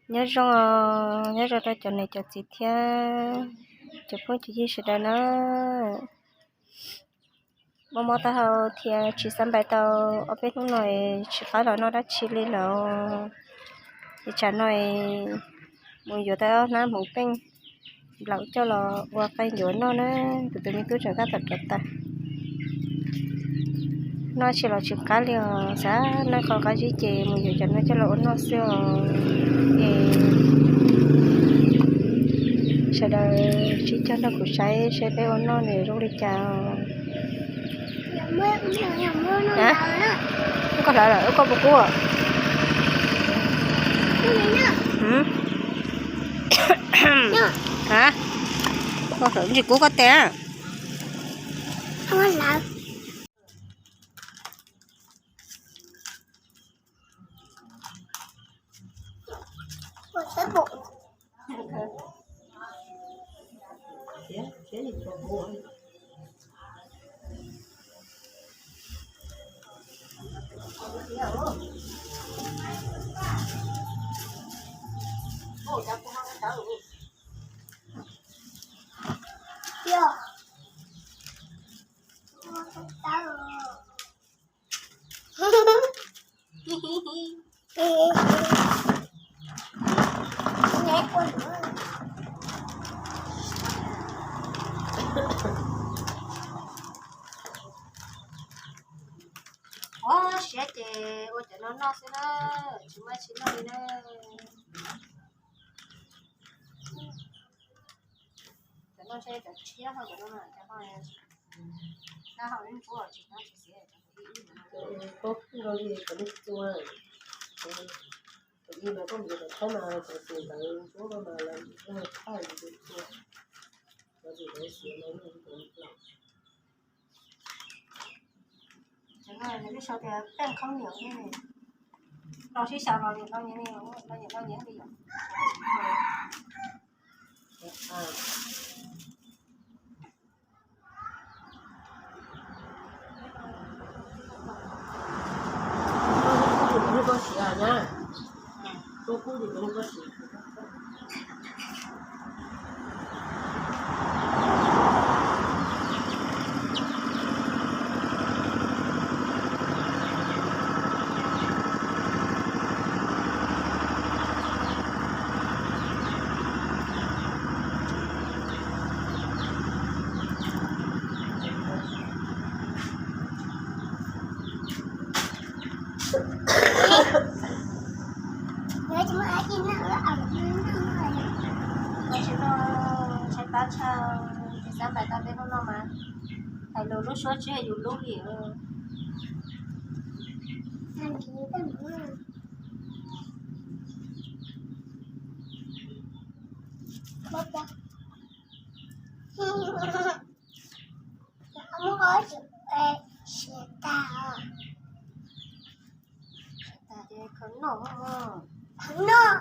Nyob zoo, nyob zoo rau cov niam cov txiv thiab cov phooj cov ywg sawv daws na. Mob mob taub hau thiab tsis xav npais tau ob peb hnub no, tsis qab los noj dab tsi li lawm. Ces tsam no mus yuav tau ob hnab hmoov peej nplaum coj los ua qaij ncuav noj na. Kuv tus me tub tseem tab tom rov tas. Noj tsis los tsis qab li os, xav noj qhov qab zib ces mus yuav cov no coj los ua noj xwb os. Ces sawv daws sib cog nrog kuv saib seb peb ua noj nws zoo li cas. Koj hlawv lawm koj puas kub? Koj hlawv tsis kub koj tes. Ua siab ces ua cov no noj xwb na, tsis muaj tsis noj li na. Cov no ntshe cov tshiab ho cov no mas cov ho, cov ho ib ntsuab tsis nyob tsis xiav. Cov ib no li cov me txua, cov ib no koj mus yuav cov thaib mas cov txiv ntawd ntsuab koj mas lawv thaij cov txua, cov txiv ntawd xiav lawv cov laus. Cov no nws peb sau tias peej khaub ncaws ne, los sib xyaw los niam los nyiam, los niam los nyiam li yom. Tam sim no ntshai tab tshaj, tsis xav npais tau peb hnub no mas hais lus lub suab tsis yog yus lub li. Siav tas, siav tas ces khaws noj, khaws noj,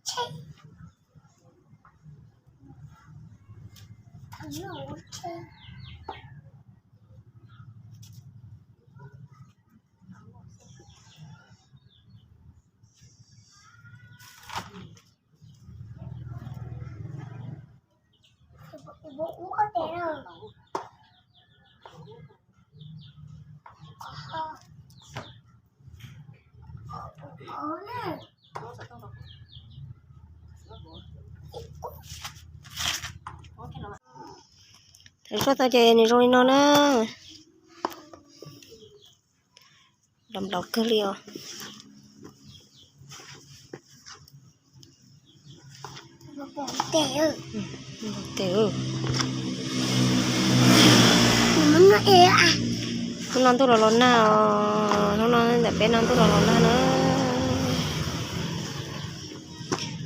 tsheb, khaws noj ua tsheb. Thaum suab tau ces nws zoo li no na. Los nplaum kawg li os. Tes, hnub no ntuj los los nag os, hnub no ntawm peb no ntuj los los nag na.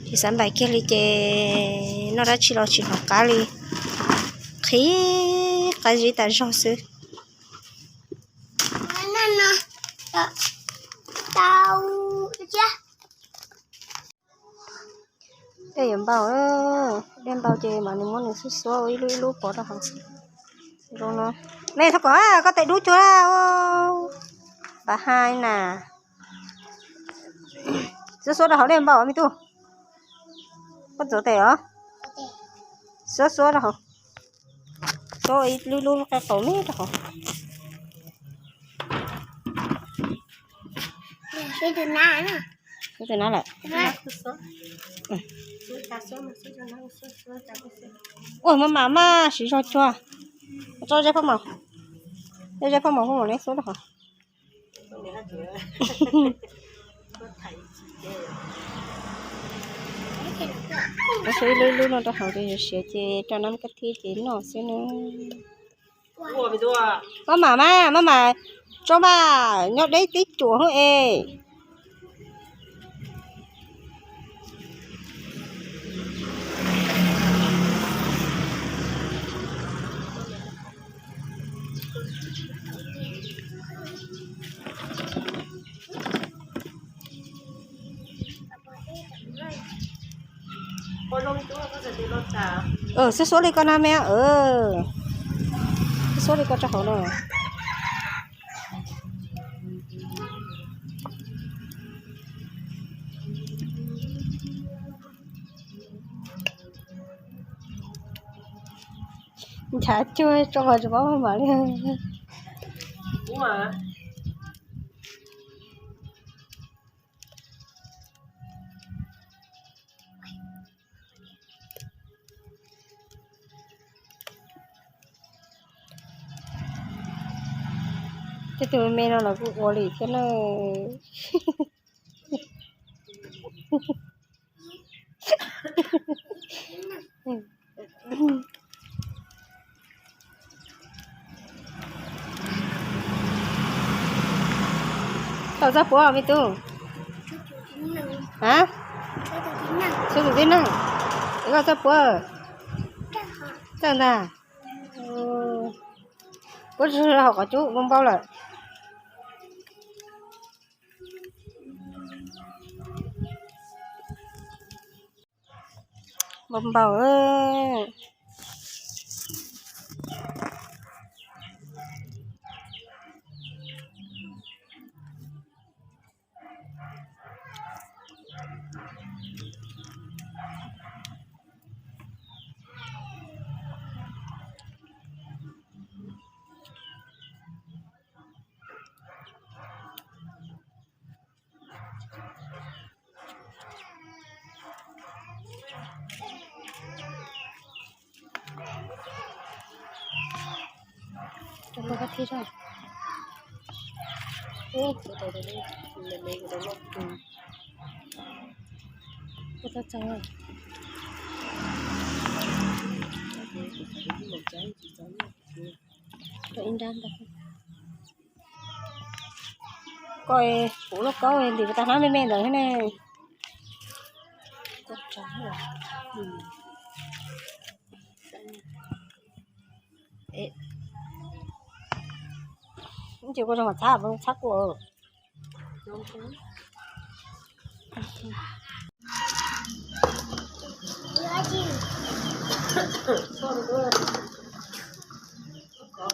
Tsis xav npais kiag li ces noj dab tsi los tsis hnov qab li, qhib qab zib tas zog xwb. Dej yuav npau, dej npau ces mam nws muab nws xuab xuab ua ib lub ib lub pov rau hauv xwb. Zoo no, me thov kom koj tes dub cuag npam hais na. Xuab xuab rau hauv dej npau me tub. Koj txuav tes os. Xuab xuab rau hauv. Xuab ib lub lub qe qaum me rau hauv. Tus na lawm. Ua maj mam maj siv zog cuag. Tso zeb phaj maum, zeb phaj maum, phaj maum neb xuab rau hauv. Xuab ib lub lub no rau hauv ces yuav siav ces rau nab kab thib ces noj xwb na. Maj mam mas, maj mam, tso mas nyob deb tib cuam hub es. Xuab xuab li koj na me, xuab xuab li koj rau hauv na. Nchav cuag tso mas tsis paub maj mam li. Tej tus me me no los kuj ua li thiab na. Tau txoj puav me tub? A, txhua tus tib neeg. Es koj txoj puav txawj ntag. Puab tsis hauv qhov cub, npau npau lawm. Npau npau. Koj puv lauj kaub ntim puas tag hnab me me ntawd thiab ne. Ces kua zoo mas txhab, txhab kua.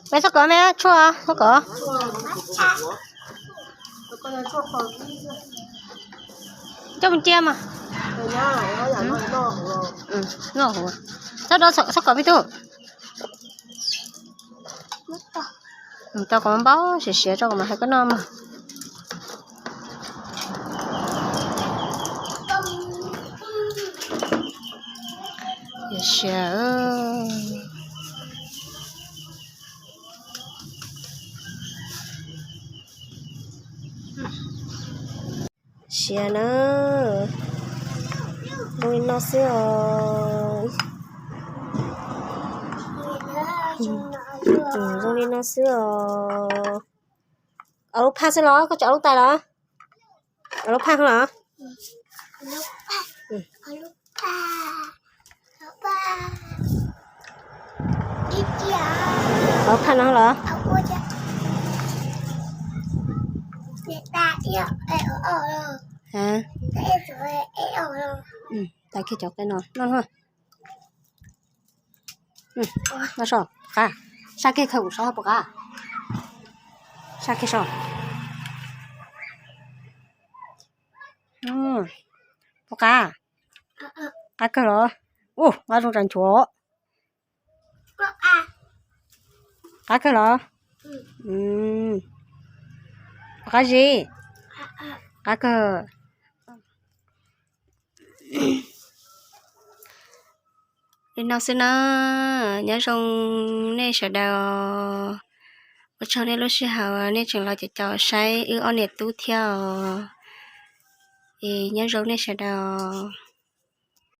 Peb txhob kov me, tshuaj txhob kov. Coj mus cia mas. Noj huv. Txhob do txhob kov me tub. Tau kuv npau siav siav tso kuv mam hais koj noj mas. Siav. Siav na. Zoo li no xwb os. Zoo li no xwb os. Ob lub phaj xwb los koj tseem ob lub tais los? Ob lub phaj los? Ob lub phaj no los? Tas kiag cov qe no noj. Noj so, qab. Saj kiag khaws kuv saib puas qab. Saj kiag so. Puas qab? Qab kawg los? Ua, nqa zoo tsam nchuav. Qab kawg los? Qab zib. Qab kawg. Li no xwb na, nyob zoo nej sawv daws. Ua tsaug nej lub sij hawm nej tseem los caum caum saib wb ob niam tub thiab os. Es nyob zoo nej sawv daws.